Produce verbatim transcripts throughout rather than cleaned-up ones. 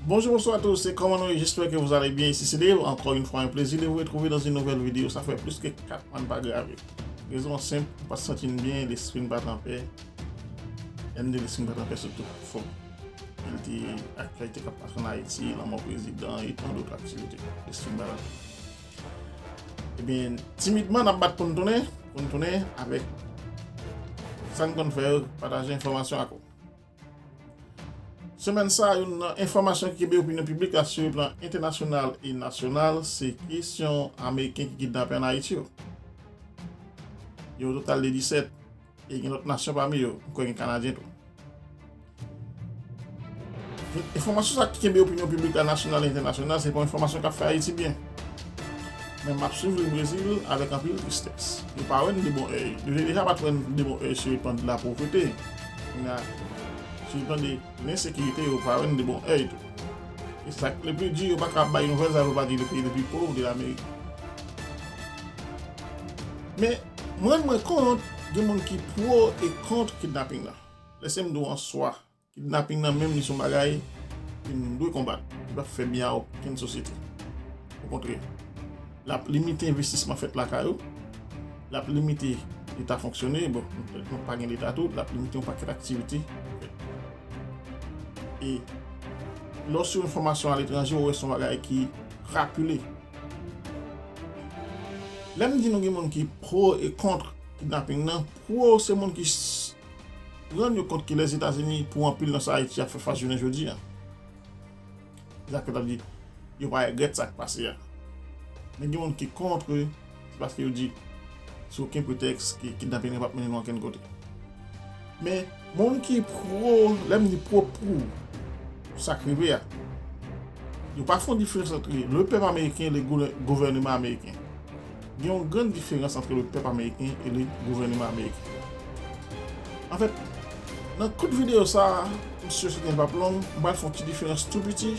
Bonjour, bonsoir à tous, et comment nous, j'espère que vous allez bien. Ici c'est Dave, encore une fois un plaisir de vous retrouver dans une nouvelle vidéo. Ça fait plus que quatre mois n pa grave. Rezon an senp, m pa t santi m byen, lespri m pa t anpè. Lè m di lespri m pa t anpè, se tout fòm. Li te aktyalite k ap pase ann Ayiti, lanmò prezidan e tan dòt aktivite. Lespri m pa t anpè. Ebyen, timidman, n ap bat pou n tounen, pou n tounen avèk sa n konn fè yo, pataje enfòmasyon ak ou. Semèn sa a, youn nan enfòmasyon ki kenbe opinyon piblik la sou plan entènasyonal e nasyonal, se kesyon Ameriken ki kidnape ann Ayiti yo. Yo total de disèt, e gen lòt nasyon pami yo, m kwè gen Kanadyen tou. Enfòmasyon sa ki kenbe opinyon piblik la nasyonal e entènasyonal, se pa yon enfòmasyon k ap fè Ayiti byen. Men m ap swiv li Brezil avèk anpil tristès. Yo pa wè n de bon èy. Yo te deja pa t wè n de bon èy sou le plan de la pauvreté. Kounye a, sou le plan de lensekirite, yo pa wè n de bon èy tou. E sa k le pli di, yo pa ka bay nouvèl sa pou yo pa di le pays le plus pauvre de l'Amérique. Men, mwen rann mwen kont, gen moun ki pwo e kont kidnaping nan. Lè se m di w an swa, kidnaping nan menm li se yon bagay ke nou dwe konbat. Li p ap fè byen a okenn sosyete. Okontrè, l ap limite envestisman fèt lakay ou, l ap limite Leta fonksyone, bon, nou pa gen Leta tou, l ap limite yon pakèt aktivite. E lè w swiv enfòmasyon aletranje, ou wè se yon bagay ki krapile. Lè m di nou gen moun ki pwo e kont kidnaping nan, pwo se moun ki s- rann yo kont ke Lèzetazini, pou anpil nan sa Ayiti ap fè fas jounen jodi a. Sa k ap di, yo pa regrèt sa k pase a. Men gen moun ki kont, se paske yo di, sou okenn pretèks, ke kidnaping nan p ap mennen nou ankenn kote. Men, moun ki pwo, lè m di pwo pou sa k rive a, yo pa fè yon diferans antre le pèp ameriken e le gouvè- gouvèneman ameriken. Gen yon grann diferans antre le pèp ameriken e le gouvèneman ameriken. Anfèt, nan kout videyo sa a, m si sèten l p ap long, m pral fè yon ti diferans tou piti.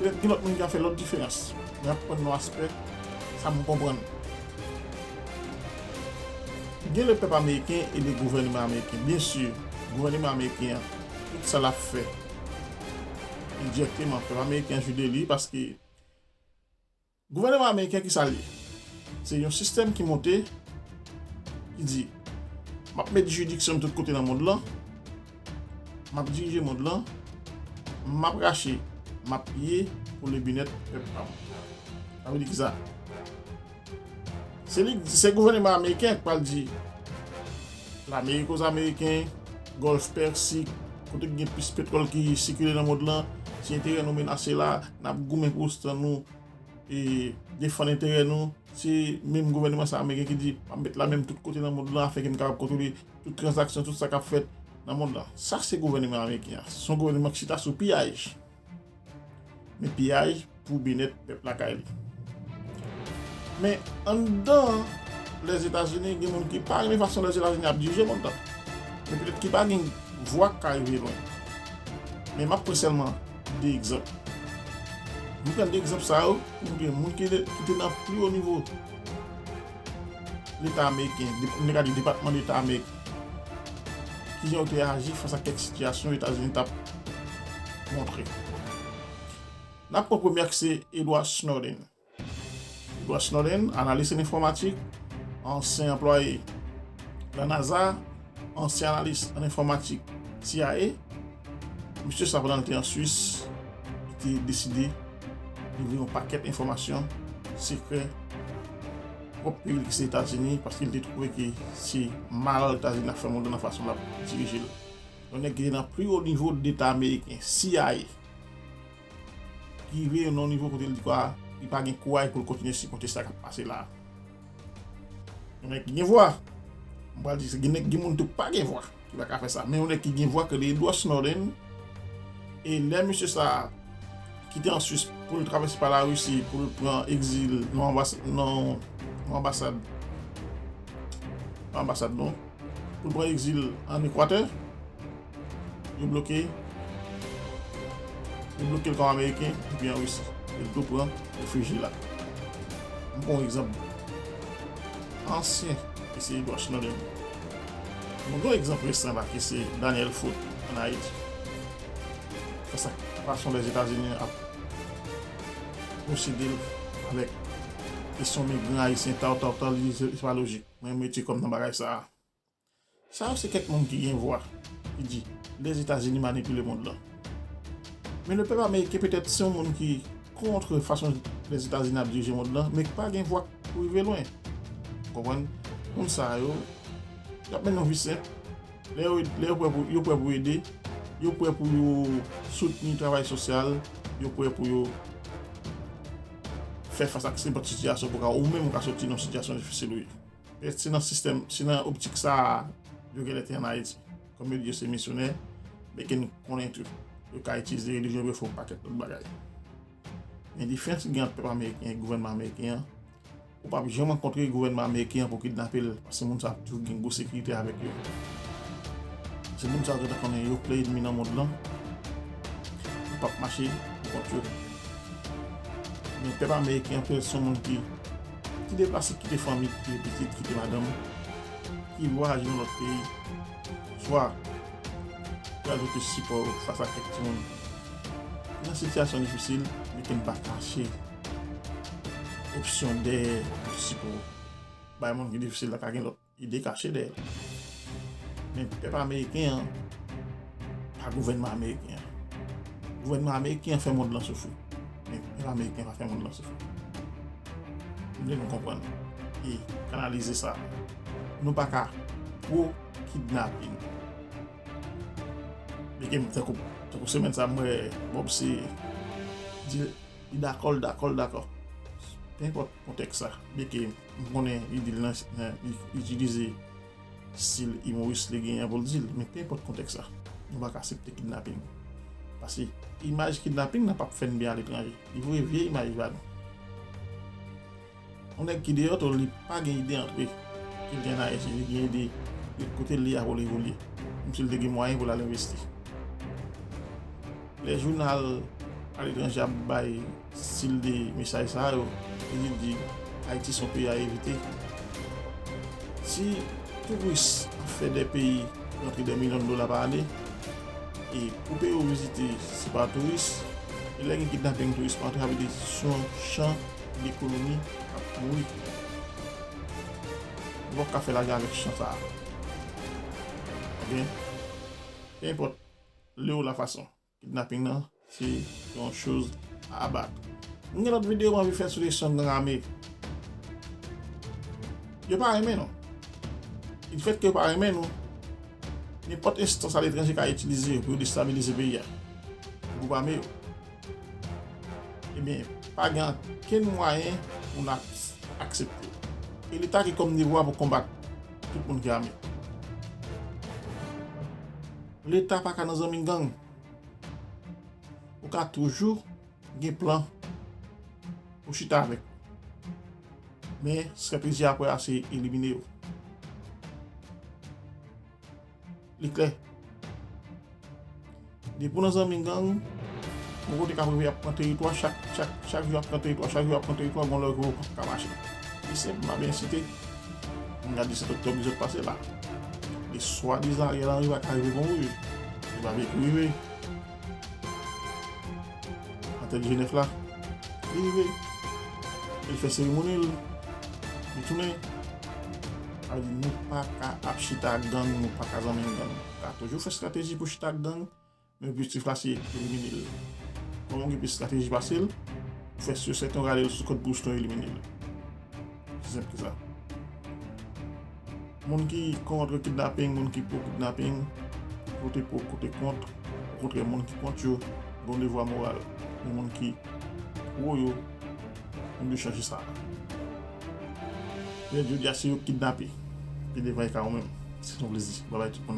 Petèt gen lòt moun ki ap fè lòt diferans. Men aprann nou aspè sa m konprann. Gen le pèp ameriken e le gouvèneman ameriken. Byen si, gouvèneman ameriken an, tout sa l ap fè, endirèkteman, pèp ameriken an jwi de li, paske gouvèneman ameriken, ki sa l ye? Se yon sistèm ki monte, ki di, m ap met jiridiksyon m tout kote nan mond lan, m ap dirije mond lan, m ap rache, m ap piye pou le byenèt pèp pa m. Sa vle di kisa? Se li, se gouvèneman ameriken ki pral di, Lamerik aux Ameriken, Gòlf Pèsik, kote ki gen plis petwòl ki sikile nan mond lan, se enterè nou menase la, n ap goumen pou stand nou, e defann enterè nou. Se menm gouvèneman sa ameriken ki di, m ap met lanmen m tout kote nan mond lan afenke m kapab kontwole tout tranzaksyon, tout sa k ap fèt nan mond lan. Sa se gouvèneman ameriken an. Se yon gouvèneman ki chita sou piyaj. Men piyaj pou byenèt pèp lakay li. Men anndan Lèzetazini, gen moun ki pa renmen fason Lèzetazini ap dirije mond lan. Men petèt ki pa gen vwa k ka rive lwen. Men m ap pran sèlman de egzanp. M pran de egzanp sa yo pou montre moun ki te, ki te nan pli wo nivo Leta ameriken, de- m te ka di Depatman Deta ameriken, kijan yo te aji fas a kèk sitiyasyon Etazini t ap montre. N ap pran premye a ki se Edward Snowden. Edward Snowden, analis an enfòmatik, ansyen anplwaye la NASA, ansyen analis an enfòmatik C I A. Misye sa, pandan l te an Swis, li te deside livre yon pakèt enfòmasyon sekrè pwòp peyi l ki se Etazini, paske l te twouve ke se mal Etazini ap fè mond lan nan fason l ap dirije l. Yon nèg ki te nan pli wo nivo deta ameriken, C I A, ki rive nan yon nivo kote l di kwa li pa gen kouraj pou l kontinye sipòte sa k ap pase la a. Yon nèg ki gen vwa. M pral di, se gen nèg, gen moun tou pa gen vwa ki pa ka fè sa. Men yon nèg ki gen vwa ki rele Edward Snowden. E lè misye sa a kite an Swis pou l travèse pa Larisi, pou l pran egzil nan anbas- nan yon anbasad, nan anbasad non, pou l pran egzil an Ekwatè, yo bloke, yo bloke l kòm Ameriken, epi an Risi. Yo tou pran refiji la. M pran yon egzanp. Ansyen, e se Edward Snowden. Mwen gen yon egzanp resan la, ki se Daniel Foot, ann Ayiti. sa, fason Lèzetazini ap pwosede avèk kesyon migran ayisyen, taw, taw, taw, li se pa lojik. Mwen mete kò m nan bagay sa a. Sa yo se kèk moun ki gen vwa, ki di Lèzetazini manipile mond lan. Men lepèp ameriken petèt se yon moun ki kont fason Lèzetazini ap dirije mond lan, men ki pa gen vwa pou rive lwen. Konprann? Moun sa yo, y ap mennen yon vi senp. Lè yo, lè yo prè pou, yo prè pou ede, yo prè pou yo soutni travay sosyal, yo prè pou yo fè fas ak nenpòt sitiyasyon pou ka, ou menm ou ka soti nan yon sitiyasyon difisil ou ye. E se nan sistèm, se nan optik sa a yo genlè te ann Ayiti. Kòm yo di yo se misyonè, men ke n konnen tou, yo ka itilize relijyon pou yo fè yon pakèt lòt bagay. Men diferans ki gen ant pèp ameriken e gouvènman ameriken an, ou p ap janm rankontre gouvènman ameriken an pou kidnape l, paske moun sa ap toujou gen gwo sekirite avèk yo. Se moun sa yo gentan konnen yo ple ènmi nan mond lan, yo p ap mache pou kont yo. Men pèp ameriken an, se yon moun ki, ki deplase, kite fanmi, kite pitit, kite madanm, ki vwayaje nan lòt peyi, swa ki al pote sipò fas a kèk timoun ki nan sitiyasyon difisil, men ke n pa kache opsyon dèyè sipò bay moun ki difisil la, ka gen lòt ide kache dèyè l. Men pèp ameriken an, pa gouvènman ameriken an. Gouvènman ameriken an fè mond lan soufri. Men pèp ameriken pa fè mond lan soufri. M vle nou konprann e kanalize sa. Nou pa ka pwo kidnaping. Byen ke m tankou, tankou semèn sa, m wè Bob se di li dakò, li dakò, li dakò. Pe enpòt kontèks sa, byen ke m konnen li di l nan, nan, li itilize stil imoris li genyen pou l di l, men pe enpòt kontèks sa, nou pa ka aksepte kidnaping. Paske imaj kidnaping nan p ap fè n byen aletranje. Li voye vye imaj ba nou. Yon nèg ki deyò tou, li pa gen ide antre. Ke l gen nan Ayiti, li gen ide, li kote l ye a pou l evolye. Menm si l te gen mwayen pou l al envesti. Lè jounal aletranje ap bay stil de mesaj sa yo, li di Ayiti se yon peyi a evite. Si touris ap fè de peyi rantre de milyon dola pa ane, e pou peyi w vizite, se pa touris, e lè gen kidnaping touris pa antre, sa vle di se yon chan lekonomi k ap mouri. Ou p ap ka fè lajan avèk chan sa a. Oke? Pe enpòt lè ou la fason. Kidnaping nan, se yon choz a abat. Mwen gen lòt videyo mwen anvi fè sou kesyon gang ame. Yo pa renmen nou. Lefèt ke yo pa renmen nou, nenpòt enstans aletranje ka itilize yo pou yo destabilize peyi a, gwoup ame yo. Ebyen, pa gen okenn mwayen pou n ap aksepte. E Leta gen kòm devwa pou konbat tout moun ki ame. Leta pa ka nan zanmi gang. Ou ka toujou gen plan pou chita avèk yo. Men, estrateji apre a se elimine yo. Li klè. Depi w nan zanmi gang, yon kote k ap rive ap pran teritwa, chak, chak, chak jou ap pran teritwa, chak jou ap pran teritwa, gon lè w ka mache. Li senp, m ap ensite. M gade disèt oktòb ki sot pase la. Li swadizan Ariel Henry pa ka rive Pon Wouj. Li pa vle pou rive. Atè G nèf la, li rive. Li fè seremoni l, li tounen. Sa vle di nou pa ka ap chita ak gang, nou pa ka zanmi gang. Nou ka toujou fè estrateji pou chita ak gang, men objektif la se elimine l. Kòman w gen plis estrateji pase l, ou fè si w sèten w rale l sou kòd pou w elimine l. Osi senp ke sa. Moun ki kont kidnaping, moun ki pwo kidnaping, kote pwo, kote kont, okontrè, moun ki kont yo gen yon devwa moral. Men moun ki pwo yo, nou dwe chanje sa. Jodi a, si yo kidnape, gen devwa e ka ou menm. Se yon plezi. Babay tout moun.